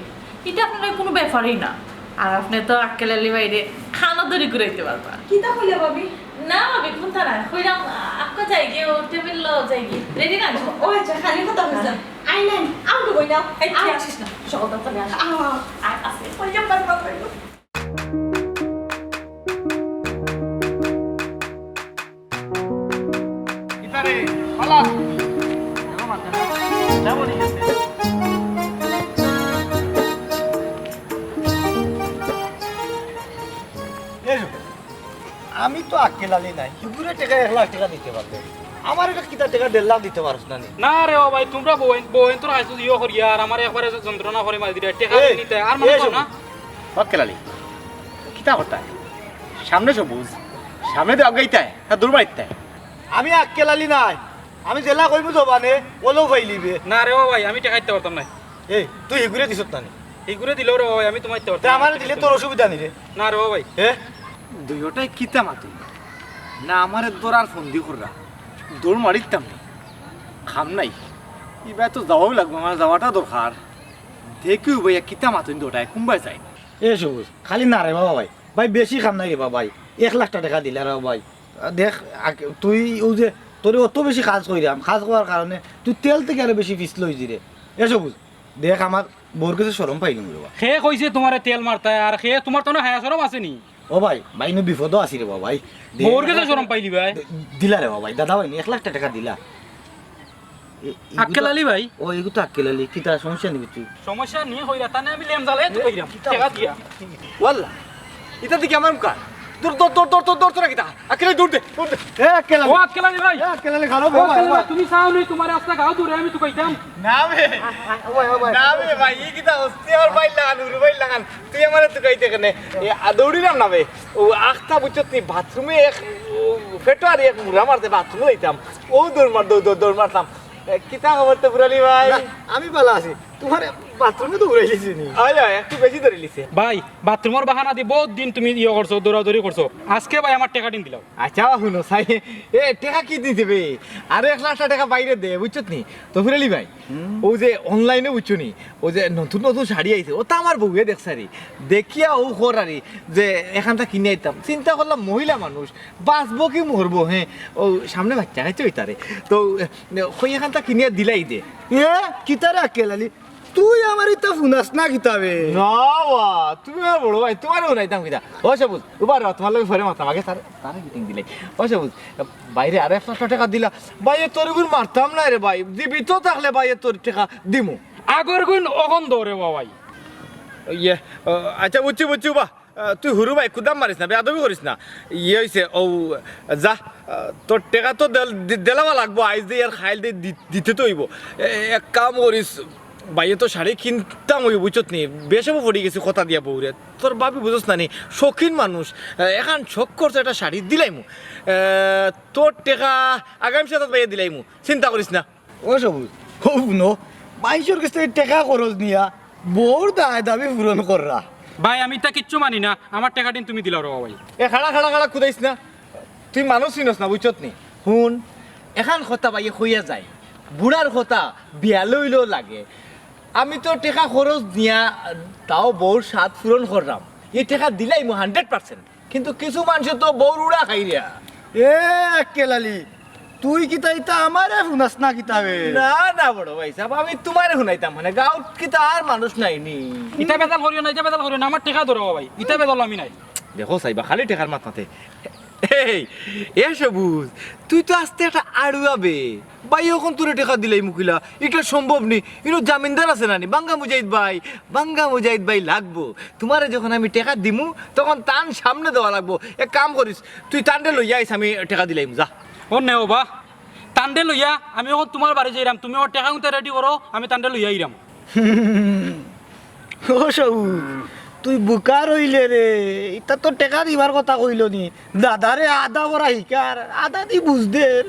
ইটা আপনার কুনু ব্যাপারই না। আর আপনে তো আক্কেল আলী ভাইরে খানো ধরি ঘুরাইতে পারবা। কিতা কইলা ভাবি? না ভাবি, কুনতা না, কইলাম, আক্কা যাইগি, ও টেবিল লো যাইগি, রেডি না? ও আচ্ছা, খালি কথা কইছইন। আই নাই, আমাকে বই নাও। এই, তুই আ- আসিস না, সকাল তাড়াতাড়ি আস। আ- আর আসলে কই যাবার কথা কইলো? ইতারে, পালা। এই যে, আমি তো আক্কেল আলী নায়, হিগুরে টেকা এক লাখ টেকা দিতে পারলে। আমার ইটা কিতা টেকা দেড় লাখ দিতে পারস না নি? না রে ও ভাই, তুমরা বউয়াইন, বউয়াইন তোর আইসু ইয়ে করিয়া আর আমার একবারে যন্ত্রণা করি মারি দিরা, টেকা এই, নিতে আর মনে এই কর না। সবুজ, আক্কেল আলী, কিতা করতায়? সামনে সবুজ, সামনে দি আগাইতায়, না দূর বাড়িতায়? আমি আক্কেল আলী নায়, আমি যেলা কইমু জবানে, ওলাউ পাইলিবে। না রে ও ভাই, আমি টেকা দিতে পারতাম নায়। এই, তুই হিগুরে দিছত না নি? হিগুরে দিলেও রে ও ভাই, আমি তুমার দিতে পারতাম তে নায়। আমারে দিলে তোর অসুবিধা নি রে? না রে ও ভাই। এ? দুইওটায় কিতা মাতো? না আমারে ধরার ফন্দি কররা। দৌড় মারিতাম নি। কাম নাই। ইবায় তো যাওয়াউ লাগবো, আমার যাওয়াটা দরকার। দেখিউ ভাইয়া কিতা মাতইন দুইওটায়, কুনবায় যাইন। এ সবুজ, খালি না রে বাবা ভাই। ভাই, বেশি কাম নাই রে বাবা ভাই। এক লাখ টেকা দিলা রে বাবা ভাই। দেখ, আগ-, তুই অউ যে, তোরে অত বেশি কাজ কইরাম, কাজ করার কারণে তুই তেল থাকি আরো বেশি পিছলইছি রে। এ সবুজ, দেখ, আমার বউর গেছে শরম পাইলিমু রে বাবা। কে কইছে তুমারে তেল মারতায়, আর কে তুমার তো হায়া শরম আছে নি? ও ভাই, ভাই, ইনো বিপদো আছি রে বাবা ভাই। দে-, বউর গেছে শরম পাইলিবায়? দে-, দিলা রে বাবা ভাই, দাদা ভাই, এক লাখ টেকা দিলা। এ, এগু তো আক্কেল আলী ভাই? ও, এগু তো আক্কেল আলী, কিতা সমস্যা নি তুই? সমস্যা নি কইরা, তানে আমি লেম জ্বালাই তো কইরাম। কিতা টেকা দিয়া। ওয়াল্লা, ইটা দেখি আমার মুখা। দৌড়, দৌড়, দৌড়, দৌড়, দৌড়, দৌড়, তোরা কিতা? আক্কেল আলী, দৌড় দে, দৌড় দে। এ, আক্কেল আলী। ও আক্কেল আলী ভাই। এ, আক্কেল আলী, খালো, ও ভাই, আক্কেল আলী ভাই, ভাই। তুমি চাও নি তোমার রাস্তা গাও দূরে আমি তুকাইতাম? না বে। আ, আ, ও ভাই, ও ভাই। না বে ভাই, ই কিতা হস্তি আমার ভাই লাগান, উরু ভাই লাগান। তুই আমারে তুকাইতে কেনে? এ, আ, দৌড়িলাম না বে। ও আখতা বুঝছত নি, বাথরুমে এক, ও, ফেটো আর এক মুরা মারতে বাথরুমে যাইতাম। ও দৌড় মার, দৌড়, দৌড়, দৌড় মারতাম। এ, কিতা খবর তো ফুরালি ভাই? না, আমি ভালা আছি। তোমার বাথরুমে তো উড়াই লিছি নি। আয়, আয়, একটু বেশি ধরে লিছে। ভাই, বাথরুমর বাহানা দি বহুত দিন তুমি ইয়ে করছো, দৌড়াদৌড়ি করছো। আজকে ভাই আমার টেকা দিন দিলাও। আচ্ছা, হুনো, চাই, এ, টেকা কি দিতে বে? আরো এক লাখ টেকা বাইরে দে, বুঝছত নি? তো ফুরালি ভাই, ও যে অনলাইনে বুঝছো নি, ও যে নতুন নতুন শাড়ি আইছে, ও তো আমার বউয়ে দেখছারি, দেখিয়া ও খরারি যে এখানটা কিনে আইতাম। চিন্তা করলাম, মহিলা মানুষ, বাঁচবো কি মরবো, হ্যাঁ, ও সামনে বাচ্চা কাচ্চা হইতারে। তো, এ, কই এখানটা কিনিয়া দিলাই দে। এ, কিতারে আক্কেল আলী? তুই আমার ইতা হুনাস না কিতাবে? না বা, তুমি আমার বড় ভাই, তোমারে হুনাইতাম কিতা? ও সবুজ, উবা র, তোমার লগে পরে মাতাম, আগে তার, তারে ফিটিং দিলাই। ও সবুজ, বাইরে আরো এক লাখ টেকা দিলা। ভাই, এ তোর গুণ মারতাম না রে ভাই, জীবিত থাকলে ভাই, এ তোর টেকা দিমু। আগর গুণ অখন দৌড়ে বা ভাই। ইয়ে, আ, আচ্ছা, বুঝছি, বুঝছি, উবা। আহ, তুই হুরু ভাই, কুদাম মারিস না, বেয়াদবি করিস না। ইয়ে হইছে, ও, যা, আহ, তোর টেকা তো দেল-, দি-, দেলাওয়া লাগবো, আইজ দে আর খাইল দে দি-, দিতে তো হইব। এ, এক কাম করিস, ভাইয়ে তো শাড়ি কিনতাম হইব, বুঝছত নি? বেশবো পড়ি গেছি কথা দিয়া বউরে। তোর ভাবি বুঝছ না নি, শৌখিন মানুষ, আহ, এখান শখ করছে একটা শাড়ি দিলাইমু। আহ, তোর টেকা আগামী সপ্তাহ ভাইয়ে দিলাইমু, চিন্তা করিস না। ও সবুজ, হউ হুনো, মাইনষর গেছ থাকি টেকা খরচ নিয়া বউর দায় দাবি পূরণ কররা। ভাই, আমি ইতা কিচ্ছু মানি না, আমার টেকা দিন তুমি দিলাও রে ভাই। এ, খাড়া, খাড়া, খাড়া, কুদাইস না। তুই মানুষ চিনস না, বুঝছত নি? হুন, এখান কথা ভাইয়ে কইয়া যায়, বুড়ার কথা বিয়ালে অইলেও লাগে। আমি তো টেকা খরচ নিয়া তাও বউর স্বাদ পূরণ কররাম, ই টেকা দিলাইমু hundred percent। কিন্তু কিছু মানষে তো বউর উড়া খাইরা। এ আক্কেল আলী, তুই কিতা ইতা আমারে হুনাস না কিতাবে? না, না বড় ভাই সাব, আমি তোমারে হুনাইতাম, মানে গাঁওত কিতা আর মানুষ নাই নি? ইতা বেতাল করিও না, ইতা বেতাল করিও না, আমার টেকা ধরো ভাই, ইতা বেতাল আমি নাই। দেখো সাইবা, খালি টেকার মাত মাতে। এই, এ সবুজ, তুই তো আস্তে একটা আড়ুয়া বে। ভাই, অখন তোরে টেকা দিলাইমু কিলা, ইটা সম্ভব নি। ইনো জামিনদার আছে না নি? বাঙ্গা মুজাহিদ ভাই, বাঙ্গা মুজাহিদ ভাই লাগবো। তোমারে যখন আমি টেকা দিমু, তখন তান সামনে দেওয়া লাগবো। এক কাম করিস, তুই তানরে লইয়া আইস, আমি টেকা দিলাইমু, যা। ও নেও বা, তানরে লইয়া আমি অখন তোমার বাড়ি যাইরাম, তুমি ওর টেকা উনতে রেডি করো, আমি তানরে লইয়া আইরাম। ও সবুজ, তুই বুকা রইলে রে, ইতা তো টেকা দিবার কথা কইলো নি। দাদারে আদা বড়া হিকার, আদা দি বুঝ দের।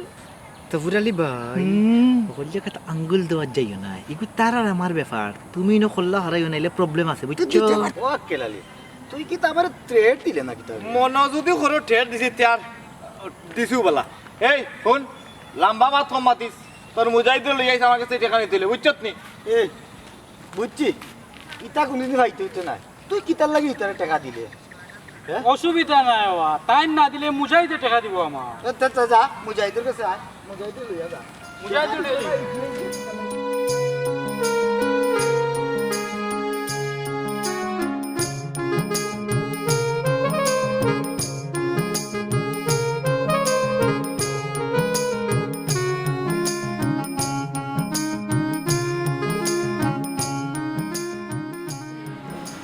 তো ফুরালি ভাই, হুম। হকল জাগাত আঙ্গুল দেওয়াত যাইও না। ইগু তার আর আমার ব্যাপার। তুমি ইনো খোল্লা হারাইও, নাইলে problem আছে, বুঝছো? ও আক্কেল আলী, তুই কিতা আমারে threat দিলে না কিতা? মনো যদি করো threat দিছি, তে আর দিছু বালা। এই, হুন, লাম্বা মাত কম মাতিস। তোর মুজাহিদরে লই আইস আমার গেছে টেকা নিতে অইলে, বুঝছত নি? এই, বুঝছি, ইতা কুনুদিন পাইতে অইতো নায়। তুই কিতার লাগি ইতারে টেকা দিলে? হ্যাঁ? অসুবিধা নাই বাবা, তাইন না দিলে মুজাহিদে টেকা দিবো আমার। এ, তে, তে যা, মুজাহিদর গেছে আয়, মুজাহিদরে লইয়া যা। মুজাহিদরে লইয়া যা।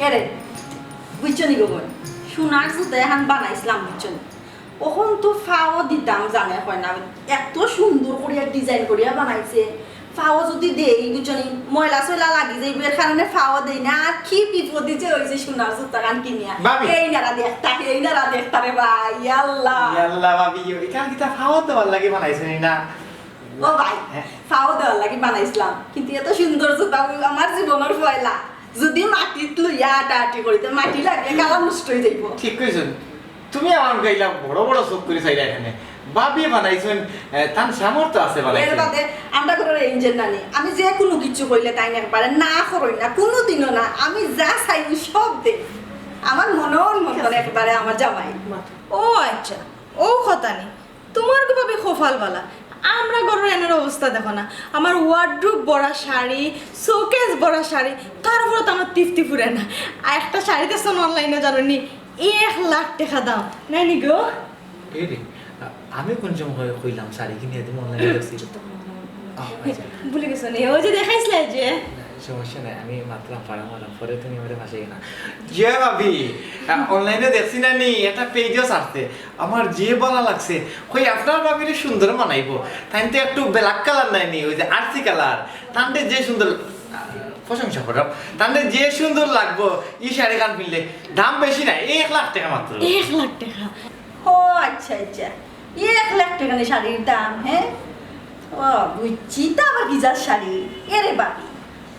এরে, বুঝছো নি গো বোন? সোনার জুতা এখান বানাইছিলাম, বুঝছো নি? অখন তো ফাও দিতাম, জানে হয় না, এত সুন্দর করিয়া design করিয়া বানাইছে। ফাও যদি দেই, বুঝছো নি, ময়লা সয়লা লাগি যাইব, এর কারণে ফাও দেই না। আর কি বিপদে যে হইছে সোনার জুতা খান কিনিয়া। ভাবি। এই নারা দেখতা, এই নারা দেখতা রে ভাই, আল্লাহ। ইয়াল্লা ভাবি, ইখান কিতা ফাও দেওয়ার লাগি বানাইছো নি না? ও ভাই, হ্যাঁ। ফাও দেওয়ার লাগি বানাইছিলাম, কিন্তু এত সুন্দর জুতা আমার জীবনের পয়লা। যদি মাটিত লইয়া আটাআটি করি, তে মাটি লাগলে কালার নষ্ট হয়ে যাইব। ঠিক কইছো। তুমি আমার গাইলা বড় বড় চোখ করে চাইলা এখানে। ভাবিয়ে বানাইছইন, এ, তান সামর্থ্য আছে এর বানাইছইন। বাদে আমরা ঘরের ইঞ্জিন নানি। আমি যে কোনো কিছু কইলে তাইন একবারে না করইন না, কোনোদিনও না। আমি যা চাই সব দেই। আমার মনর মতন একবারে আমার জামাই। ও আচ্ছা, ও কথা নি। তোমার গো ভাবি কপাল বালা, আমরা ঘরের এনর অবস্থা দেখো না। আমার wardrobe ভরা শাড়ি, showcase ভরা শাড়ি, তারপরে তো আমার তৃপ্তি ফুরে না। আর একটা শাড়ি দেখছো না online-এ, জানো নি, এক লাখ টেকা দাম, নাই নি গো? এই রে, আ-, আমি কোন সময় কইলাম শাড়ি কিনে দিমু online-এ দেখছি? আহ, আচ্ছা। ভুলে গেছো নি? ওই যে দেখাইছিলে যে। সমস্যা নাই, আমি মাতলাম, ফাড়া মারাম, পরে তুমি আমারে ফাঁসাইও না। জি ভাবি, আহ, অনলাইনে দেখছি না নি, একটা পেজও ছাড়ছে, আমার যে ভালা লাগছে। কই, আপনার ভাবিরে সুন্দর মানাইবো, তাইন তো একটু ব্ল্যাক কালার নাই নি, ওই যে আরসি কালার, তানরে যে সুন্দর, আহ, প্রশংসা করো, তানরে যে সুন্দর লাগবো, ই শাড়ি খান পিনলে। দাম বেশি নাই, এই এক লাখ টেকা মাত্র। এক লাখ টেকা? ও আচ্ছা আচ্ছা, এক লাখ টেকা নি শাড়ির দাম, হ্যাঁ? ও, বুঝছি, তা আবার কি জাত শাড়ি? এরে বাপি,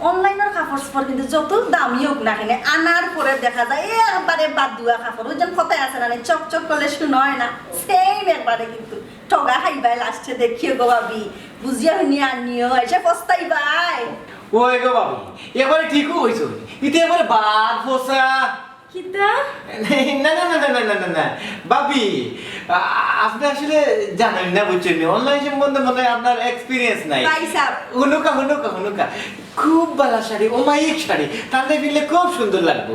অনলাইনর কাপড় চোপড় কিন্তু যত দামি হোক না কেনে, আনার পরে দেখা যায় একবারে বাদ দেওয়া কাপড়। ওই যেন কথায় আছে না, চকচক করলে সোনা হয় না, সেম একবারে কিন্তু। ঠগা খাইবায় লাস্টে দেখিও গো ভাবি, বুঝিয়া হুনিয়া আনিও, এসে পস্তাইবায়। ওই গো ভাবি, একবারে ঠিকও কইছো, ইতে একবারে বাদ ফসা। কিতা? না, না, না, না, না, না, না, না। ভাবি, আ-, আপনি আসলে জানেন না, বুঝছেন নি? অনলাইন সম্বন্ধে মনে হয় আপনার এক্সপিরিয়েন্স নাই। ভাই সাহেব। হুনুকা, হুনুকা, হুনুকা। খুব ভালা শাড়ি, অমায়িক শাড়ি। তানরে পিনলে খুব সুন্দর লাগবো।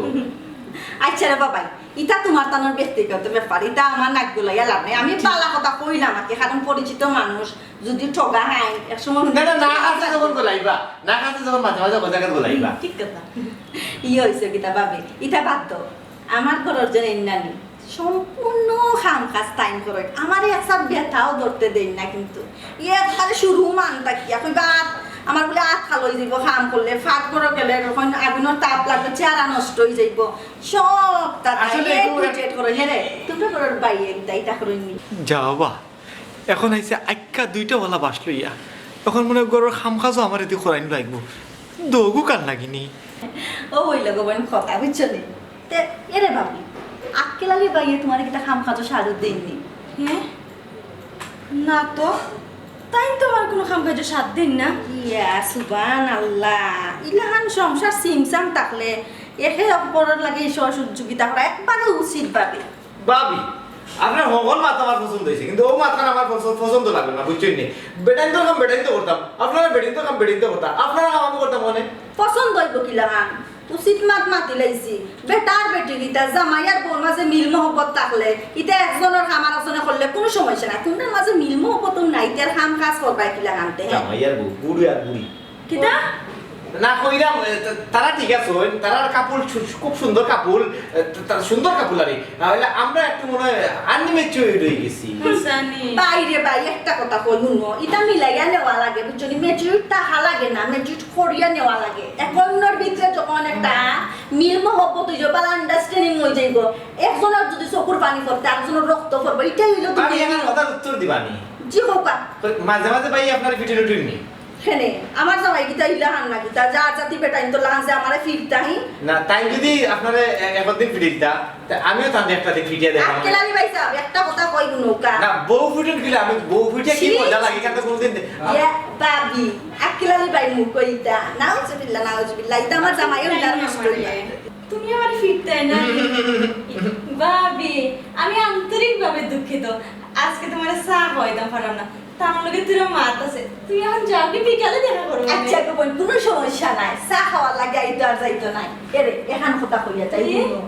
আচ্ছা রে বাবা, ইটা তোমার তানোর ব্যক্তিগত ব্যাপার, ইটা আমার নাক গলাইয়া লাভ নাই। আমি বালা কথা কইলাম আর কি, কারণ পরিচিত মানুষ, যদি ঠগা হয়, এক সময় না, না, না, আছে যখন গলাইবা, না, আছে যখন মাঝে মাঝে অজাগাত গলাইবা। ঠিক কথা। ইয়ে হইছে কিতা ভাবি, ইটা বাদ দাও। আমার ঘরর যে নানি, সম্পূর্ণ কাম কাজ তাইন করইন। আমারে এক চাপ ব্যথাও ধরতে দেইন না কিন্তু। ইয়ে একবারে শুরু মান থাকিয়া, কইবা, "আত, আমার বুলে আত খাল অই যাইবো কাম করলে, ফাঁক ঘরো গেলে এখন আগুনর তাপ লাগলে চেহারা নষ্ট অই যাইবো।" সব তা তাই আসলে এ এগুলো টু জেড করইন, হ্যাঁ রে? তোমরা ঘরর বাইয়ে ইটা, ইটা করইন নি। যাও বা। এখন আইছে আইক্কা দুইটা ভালা বাঁশ লইয়া। এখন মনে হয় ঘরর কাম কাজও আমারে দি করাইন লাগবো। দোগু কান লাগিনি। ও হইল গো বোন কথা, বুঝছো নি? তে, এরে ভাবি, আক্কেল আলী ভাইয়ে তোমারে কিতা কাম কাজও সারু দেইন নি? হ্যাঁ? না তো, তাইন তো আমার কোনো কাম কাজও সাথ দেইন না। ইয়া, সুবহানাল্লাহ। ইলাখান সংসার সিমসাম থাকলে একে অপরর লাগি সহযোগিতা করা একবারে উচিত ভাবি। ভাবি, আপনার হকল মাত আমার পছন্দ হইছে, কিন্তু ও মাতখান আমার পছন্দ, পছন্দ লাগলো না, বুঝছেন নি? বেটাইন্তর কাম বেটাইন্তে করতাম, আপনারা বেটিন্তর কাম বেটিন্তে করতাম, আপনারা কাম আমি করতাম মানে? পছন্দ হইব কিলাখান? উচিত মাত মাতি লাইছি। বেটার বেটি কিতা, জামাই আর বউর মাঝে মিল মহব্বত থাকলে, ইতা একজনর কাম আর একজনে করলে কোনো সমস্যা নাই। তোমরার মাঝে মিল মহব্বত নাই, ইতার কাম কাজ করবায় কিলাখানতে, হ্যাঁ? জামাই আর বউ, বুড়ি আর বুড়ি। কিতা? না, কইরাম, এ, তা-, তারা ঠিক আছে, ওই তারার কাপড় সু-, খুব সুন্দর কাপড়, এ, তা-, তারা সুন্দর কাপড় আরে। তাহলে আমরা একটু মনে হয় আনম্যাচিওরড হয়ে গেছি। হাসানি। বাইরে ভাই, একটা কথা কই, হুনো, ইটা মিলাইয়া নেওয়া লাগে, বুঝছো নি? ম্যাচিওরড থাকা লাগে না, ম্যাচিওরড করিয়া নেওয়া লাগে। একজনর ভিতরে যখন একটা মিল মহব্বত হয়ে যাবে, ভালো আন্ডারস্ট্যান্ডিং হয়ে যাইব, একজনর যদি চকুর পানি পড়তে, আরেকজনর রক্ত পড়বে, ইটাই হইল আমি দুনিয়া। এখন কথার উত্তর দিবানি। জি হোক। কই, মাঝে মাঝে ভাই আপনার পিঠে রুটি নি। কেনে, আমার জামাই কিতা ইলাখান না কিতা, যার জাতি বেটাইন্তর লাখান যে আমারে ফিরতাহি। না, তাই যদি আপনারে এ-, একদিন ফিরে দিতা, তা আমিও তাদের একটা দিন ফিরিয়ে দেখাম। আক্কেল আলী ভাই সাহেব, একটা কথা কই হুনউক্কা। না, বউ ফিটন কিলা, আমি বউ ফিটে কি ঠিক। মজা লাগে, কিন্তু কোনদিন দে-, ইয়া, ভাবি, আক্কেল আলী ভাই মুখ কইতা, নাউজুবিল্লাহ, নাউজুবিল্লাহ, ইতা আমার জামাই ওই তাই জামাই। তুমি আমার ফিরতে না। ভাবি, আমি আন্তরিকভাবে দুঃখিত, আজকে তোমার চা খাওয়াইতাম পারলাম না। তার লগে তোর মাত আছে, তুই এখন যাও, কি বিকালে দেখা করবো? আচ্ছা গো বোন, কোনো সমস্যা নাই, চা খাওয়ার লাগে আইতো আর যাইতো নাই। এরে, এখান কথা কইয়া যাই, কি? হুনো।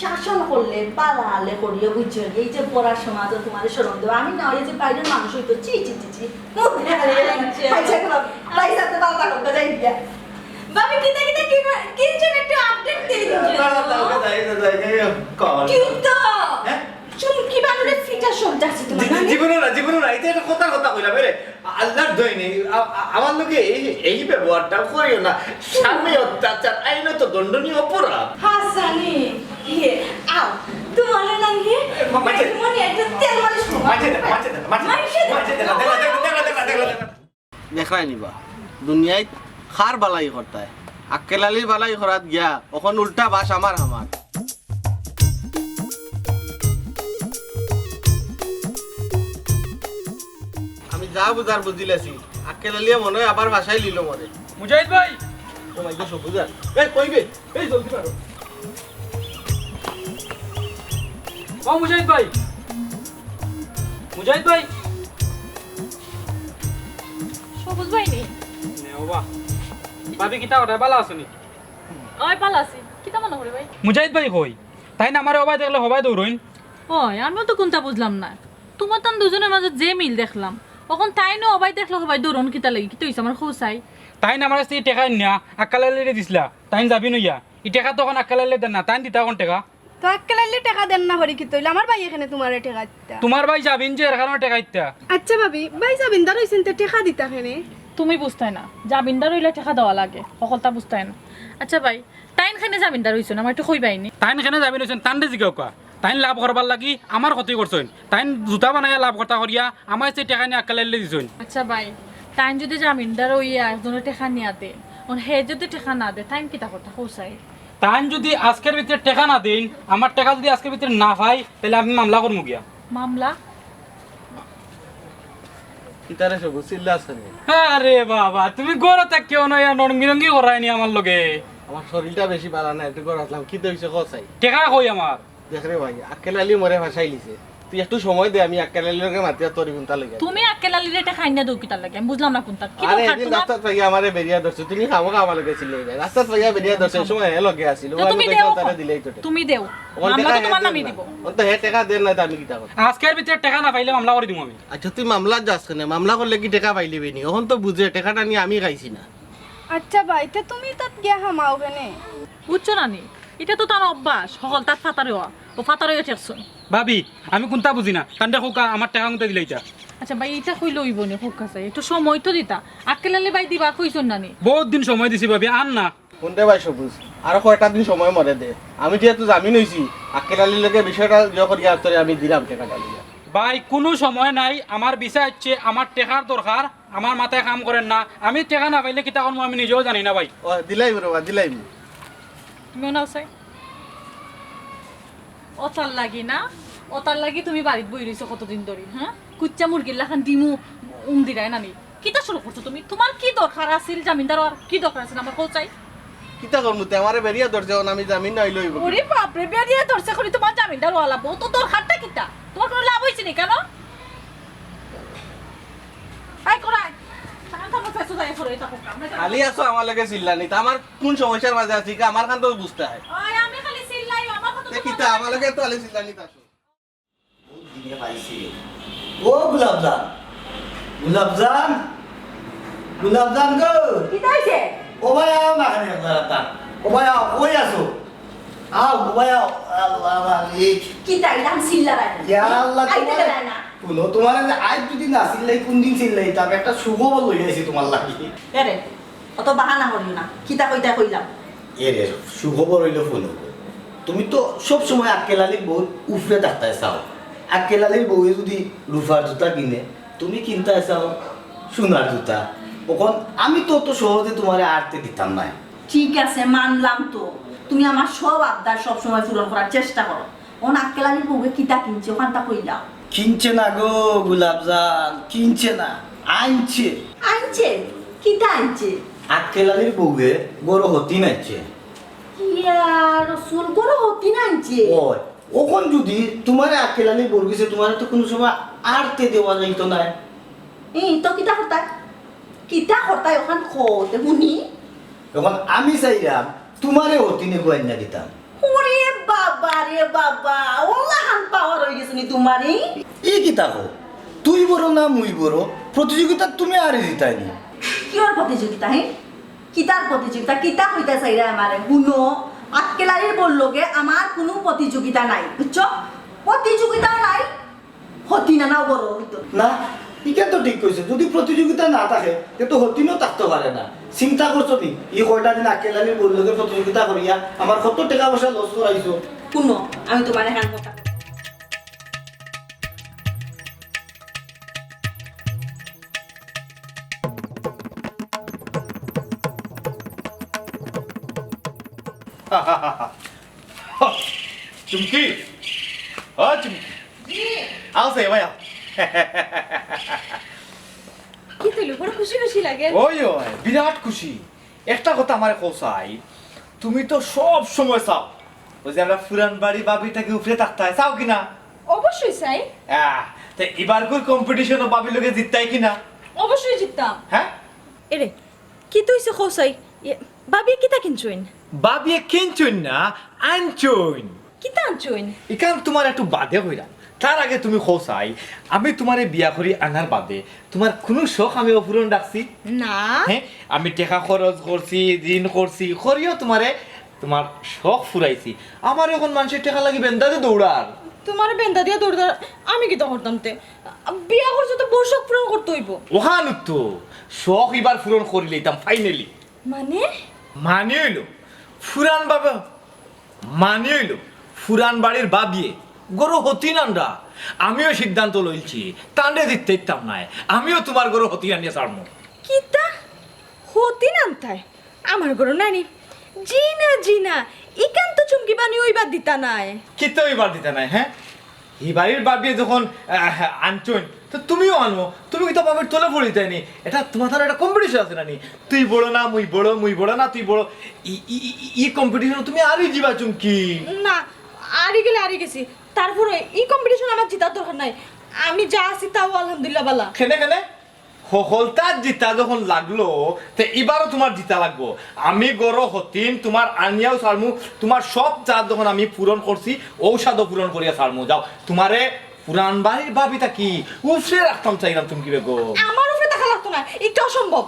শাসন করলে, বালা আলে করিও, বুঝছো নি? এই যে বড়া সমাজ, তোমাদের শরম দেবো। আমি না, ওই যে বাইরের মানুষ হইতো, চি, চি, চি, চি। আচ্ছা। আচ্ছা গো, ভাই সাথে বালা থাকো, যাই গিয়া। ভাবি, কিতা কিতা কি বা-, কিনছেন একটু আপডেট দিয়ে দিন। দাঁড়াও, দাঁড়াও, দাঁড়াও, দাঁড়াও, দাঁড়াও, কম। কিন্তু হ্যাঁ? চুমকি বানুরে ফিটা সব যাচ্ছে তোমার জি-, মানে? জীবনও না, জীবনও না। এটা একটা কথা, কথা কইলাম, এরে, আল্লাহর দোহাই নেই। আ-, আ-, আমার লোকে এই, এই ব্যবহারটা করিও না। স্বামী অত্যাচার, আইনত দণ্ডনীয় অপরাধ। হাসানি, ইয়ে, আও, তোমার নাম কি? মা-, মাঝে। মনে একটা তেল মালিশ করো। মাঝে দে, মাঝে দে, মাঝে দে, মাঝে দে। মাঝে দে, দেখো, দেখো, দেখো, দেখো, দেখো, দেখো। দেখরায় নিবা, দুনিয়াত কার বালাই করতায়, আক্কেল আলীর বালাই করাত গিয়া, অখন উল্টা বাশ আমার হামার। আমি যা বুঝার বুঝিলাছি, আক্কেল আলীয়ে মনে হয় আবার বাসায় লিল মরে। মুজাহিদ ভাই! ও মাই গড, সবুজ আর, এই কই বে? এই জলদি পারো। ও মুজাহিদ ভাই! মুজাহিদ ভাই! সবুজ ভাই নি? নে, ও বা। ভাবি, কিতা অইছে? বালা আছো নি? অয়, বালা আছি। কিতা মনে করে ভাই? মুজাহিদ ভাই কই? তাইন আমারে অবায় দেখলে হবায় দৌড়ইন। অয়, আমিও তো কুন্তা বুঝলাম না। তোমার তান দুজনের মাঝে যে মিল দেখলাম, অখন তাইনও অবায় দেখলে হবায় দৌড়ন কিতা লাগি? কিতা অইছে আমার কও চাই? তাইন আমার কাছ থাকি টেকা আনিয়া আক্কেল আলীরে দিছলা, তাইন জামিন অইয়া। ই টেকা তো অখন আক্কেল আলীয়ে দেইন না, তাইন দিতা অখন টেকা। তো আক্কেল আলীয়ে টেকা দেইন না করি কিতা অইলো? আমার ভাইয়ে কেনে তুমারে টেকা দিতা? তুমার ভাই জামিন যে, এর কারণে টেকা দিতা। আচ্ছা ভাবি, ভাই জামিনদার অইছইন তে টেকা দিতা কেনে? তুমি বুঝতায় না, জামিনদার অইলে টেকা দেওয়া লাগে, হকলতা বুঝতায় না। আচ্ছা ভাই, তাইন কেনে জামিনদার অইছইন, আমারে একটু কইবায়নি? তাইন কেনে জামিন অইছইন, তানরে জিগাউক্কা। তাইন লাভ করবার লাগি আমার ক্ষতি করছইন। তাইন জুতা বানাইয়া লাভ করতা করিয়া আমার কাছ থাকি টেকা আনিয়া আক্কেল আলীরে দিছইন। আচ্ছা ভাই, তাইন যুদি জামিনদার অইয়া একজনর টেকা নিয়া দেইন, অখন হে যুদি টেকা না দেয়, তাইন কিতা করতা কও চাই? তাইন যুদি আজকের ভিতরে টেকা না দেইন, আমার টেকা যুদি আজকের ভিতরে না পাই, তাইলে আমি মামলা করমু গিয়া। মামলা? কিতারে সবুজ, চিল্লাছ কেনে? আরে বাবা, তুমি ঘরো থাকিও না, ইয়া নরঙ্গি রঙ্গি করায়নি আমার লগে। আমার শরীরটা বেশি ভালা না, একটু ঘরো আছলাম। কিতা অইছে কও চাই? টেকা কই আমার? দেখ রে ভাই, আক্কেল আলী মরে ফাঁসাইলিছে। তুই একটু সময় দে, আমি আক্কেল আলীর লগে মাতিয়া তোর কুনতা লইয়া। তুমি আক্কেল আলীরে টেকা আনিয়া দেও কিতার লাগি? আমি বুঝলাম না কুনতা। কি আরে, দরকার এদিন তুমার? রাস্তাত পাইয়া আমারে বেড়িয়া ধরছে, তুমি খামোখা আমার লগে চিল্লাইরায়। রাস্তাত পাইয়া বেড়িয়া ধরছে, ওই সময় হে লগে আছিল। তে তুমি দেও। তারে দিলেই তো টেকা। তুমি দেও। অখন মামলা টেকা তো হে তুমার দেন নামে না। দিব। অখন তো হে টেকা দেন না, তে আমি কিতা করতাম? আজকের ভিতরে টেকা না পাইলে মামলা করি দিমু আমি। আচ্ছা, তুই মামলাত যাছ কেনে? মামলা করলে কি টেকা পাইলিবে নি? অখন তো বুঝে টেকাটা নি আমি খাইছি না। আচ্ছা ভাই, তে তুমি তাত গিয়া হামাও কেনে? বুঝছো না নি? ইটা তো তান অভ্যাস, হকলতাত ফাতারো অওয়া। অউ ফাতারো অইয়া ঠেকছইন। ভাবি, আমি কুনতা বুঝি না, তানরে কউক্কা আমার টেকা কুনতা দিলাইতা। আচ্ছা ভাই, ইটা কইলে অইবো নি, কউক্কা চাই, একটু সময় তো দিতা। আক্কেল আলী ভাই দিবা কইছইন না নি? বউত দিন সময় দিছি ভাবি, আর না। হুন রে ভাই সবুজ, আরো কয়টা দিন সময় মরে দে। আমি যেহেতু জামিন অইছি, আক্কেল আলীর লগে বিষয়টা ইয়ে করিয়া তোরে আমি দিলাম টেকাটা লইয়া। ভাই, কুনু সময় নাই, আমার ভিসা আইছে, আমার টেকার দরকার, আমার মাথায় কাম করের না। আমি টেকা না পাইলে কিতা করমু আমি নিজেও জানি না ভাই। ও, দিলাইমু রে বা, দিলাইমু। তুমি অনাও চাই। অতার লাগি না, অতার লাগি তুমি বাড়িত বই রইছো কতদিন ধরি, হ্যাঁ? কুচ্চা মুরগির লাখান ডিমু উম দিরায় না নি। কিতা শুরু করছো তুমি? তুমার কি দরকার আছিল জামিনদার অওয়ার? কি দরকার আছিল আমার কও চাই? কিতা করমু তে? আমারে বেড়িয়া ধরছে, অখন আমি জামিন না অইলে অইবো কি? ওরে বাপরে, বেড়িয়া ধরছে করি তুমার জামিনদার অওয়া লাগবো? তো দরকারটা কিতা? তুমার কুনু লাভ অইছে নি কেনে? এই করাই, তান তান ফেসো যাই করে এটা করতাম না। খালি আছো আমার লগে চিল্লানিত, আমার কুন সমস্যার মাঝে আছি, কি আমার কান তো বুঝতায়। ওই আমি খালি চিল্লাই, আমার কথা তে তো কিতা, আমার লগে তো খালি চিল্লানিত আছো। বহুত দিনে পাইছি। ও গোলাপজান, গোলাপজান, গোলাপজান গো। কিতা অইছে? ও ভাই, আও না, খালি একবার আও। ও ভাই, আও, কই আছো? আও, ও ভাই, আও। আল্লাহ মালিক। কিতা, ইলান চিল্লারায়? ইয়া আল্লাহ, আইতে তোমার দেয় না। হুনো, তুমারে যে আইজ যুদি না চিল্লাই, কুনদিন চিল্লাইতাম? একটা সুখবর লইয়া আইছি তুমার লাগি। এরে, অত বাহানা করিও না। কিতা কইতায় কইলাও। এরে, সুখবর অইলো হুনো। তুমি তো সব সময় আক্কেল আলীর বউর উপরে থাকতায় চাও। আক্কেল আলীর বউয়ে যুদি রুপার জুতা কিনে, তুমি কিনতায় চাও সোনার জুতা। অখন আমি তো অত সহজে তুমারে আরতে দিতাম নায়। ঠিক আছে, মানলাম তো। তুমি আমার সব আবদার সব সময় পূরণ করার চেষ্টা করো। অখন আক্কেল আলীর বউয়ে কিতা কিনছে, অখানতা কইলাও। কিনছে না গো গোলাপজান, কিনছে না, আনছে। আনছে? কিতা আনছে? আক্কেল আলীর বউয়ে ঘরো হতিন আনছে। ইয়া রসুল, ঘরো হতিন আনছে? ওই, অখন যুদি তুমারে আক্কেল আলীর বউর গেছে, তুমারে তো কুনু সময় আরতে দেওয়া যাইতো নায়। এই তো কিতা করতায়? কিতা করতায় অখান কও তে হুনি। অখন আমি চাইরাম তুমারে হতিনে গুয়াইন্না দিতাম। ওরে বাবা রে বাবা, অলাখান পাওয়ার অইগেছে নি তুমার, ই? ই কিতা কও? তুই বড় না মুই বড়, প্রতিযোগিতাত তুমি আরে জিতায় নি। কিওর প্রতিযোগিতা, হে? কিতার প্রতিযোগিতা? কিতা কইতায় চাইরায় আমারে? হুনো, আক্কেল আলীর বউর লগে আমার কুনু প্রতিযোগিতা নাই, বুঝছো? প্রতিযোগিতাও নাই, হতিন আনাও বড় অইতো। না, ইখান তো ঠিক কইছে, যুদি প্রতিযোগিতা না থাকে, তে তো হতিনও থাকতো পারে না। চিন্তা করছো নি, ই কয়টা দিন আক্কেল আলীর বউর লগে প্রতিযোগিতা করিয়া আমার কত টেকা পয়সা loss করাইছো? হুনো, আমি তুমারে অখন কথা কই। চুমকি, ও চুমকি। জি। আও চাই, ভাই, আও। কিতা অইলো? বড় খুশি খুশি লাগে। ওই, ওই, বিরাট খুশি। একটা কথা আমারে কও চাই, তুমি তো সব সময় চাও, ওই যে আমরা পুরান বাড়ি ভাবি থাকি উপরে থাকতায়, চাও কি না? অবশ্যই চাই। আহ, তে ইবারকুর competition-ও ভাবির লগে জিততায় কি না? অবশ্যই জিততাম। হ্যাঁ? এরে, কিতা অইছে কও চাই? ইয়ে, ভাবিয়ে কিতা কিনছইন? ভাবিয়ে কিনছইন না, আনছইন। কিতা আনছইন? ইখান তুমারে একটু বাদে কইরাম। তার আগে তুমি কও চাই, আমি তুমারে বিয়া করি আনার বাদে তুমার কুনু শখ আমি অপূরণ রাখছি? না। হ্যাঁ, আমি টেকা খরচ করছি, ঋণ করছি, করিও তুমারে তুমার শখ ফুরাইছি। আমার অখন মানষে টেকা লাগি বেন্দা দি দৌড়ার। তুমারে বেন্দা দিয়া দৌড়ার, আমি কিতা করতাম তে? বিয়া করছো তো বউর শখ পূরণ করতে অইবো। অখান তো শখ ইবার পূরণ করি লইতাম finally। মানে? মানে অইলো, ফুরান বাবা, মানে অইলো, ফুরান বাড়ির বাবিয়ে ঘরো হতিন আনরা। আমিও সিদ্ধান্ত লইছি, তানরে দিতে দিতাম নায়, আমিও তুমার ঘরো হতিন আনিয়া ছাড়মু। কিতা? হতিন আনতায়? আমার ঘরো নানি? জি না, জি না, ইখান তো চুমকি বানি অইবার দিতা নায়। কিতা অইবার দিতা নায়, হ্যাঁ? হি বাড়ির বাবিয়ে যখন, আহ, আনছইন, তো তুমিও আনো। তুমি কিতা বাবির তলে পড়িতায় নি? এটা তুমার তার একটা competition আছে না নি? তুই বড় না, মুই বড়, মুই বড় না, তুই বড়। ই, ই, ই, ই competition তুমি আরি যিবা চুমকি। না, আরি গেলে আরি গেছি। তারপরে ই competition আমার জিতার দরকার নাই। আমি যা আছি তাও আলহামদুলিল্লাহ বালা। কেনে, কেনে? হকলতার জিতা যখন লাগলো, তে ইবারও তুমার জিতা লাগবো। আমি ঘরো হতিন, তুমার আনিয়াও ছাড়মু, তুমার সব চাত যখন আমি পূরণ করছি, অউ চাতও পূরণ করিয়া ছাড়মু। যাও, তুমারে ফুরান বাড়ির বাবি থাকি উপরে রাখতাম চাইরাম চুমকি বেগম। আমার উপরে থাকা লাগতো না, ইটা অসম্ভব।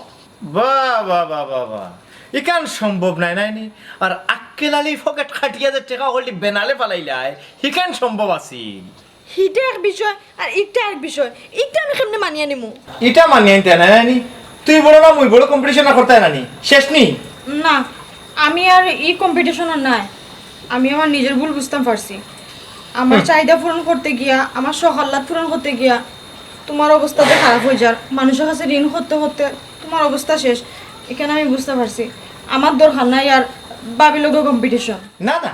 বাহ, বাহ, বাহ, বাহ, বাহ। ইখান সম্ভব নায়, নায় নি? আর আক্কেল আলী পকেট কাটিয়া যে টেকা হকলটি বেনালে ফালাইলায়, হিখান সম্ভব আছিল। হিটা এক বিষয়, আর ইটা এক বিষয়। ইটা আমি কেমনে মানিয়া নিমু? ইটা মানিয়া নিতে নায়, নায় নি? তুই বড় না, মুই বড় competition না করতে নায় নি? শেষ নি? না, আমি আর ই competition আর নাই। আমি আমার নিজের ভুল বুঝতাম পারছি। আমার হুম। চাহিদা পূরণ করতে গিয়া, আমার শখ আহ্লাদ পূরণ করতে গিয়া তুমার অবস্থা যে খারাপ অই যার, মানুষর কাছে ঋণ করতে করতে তুমার অবস্থা শেষ। ইখান আমি বুঝতাম পারছি। আমার দরকার নাই আর বাবির লগে competition। না, না,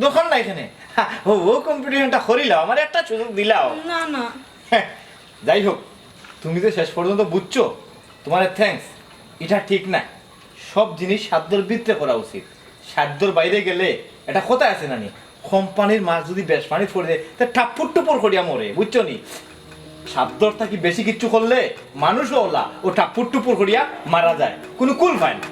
দরকার নাই ইখানে। হা, ও, ও competition টা করিলাও, আমারে একটা সুযোগ দিলাও। না, না। যাই হোক, তুমি যে শেষ পর্যন্ত বুঝছো, তুমারে thanks। ইটা ঠিক না, সব জিনিস সাধ্যর ভিতরে করা উচিত। সাধ্যর বাইরে গেলে, একটা কথা আছে না নি, কোম্পানির মাছ যদি বেশ পানিত পড়ে যায়, তে টাপুর টুপুর করিয়া মরে, বুঝছো নি? সাধ্যর থাকি বেশি কিচ্ছু করলে মানুষও অলা ও টাপুর টুপুর করিয়া মারা যায়, কুনু কুল পায় না।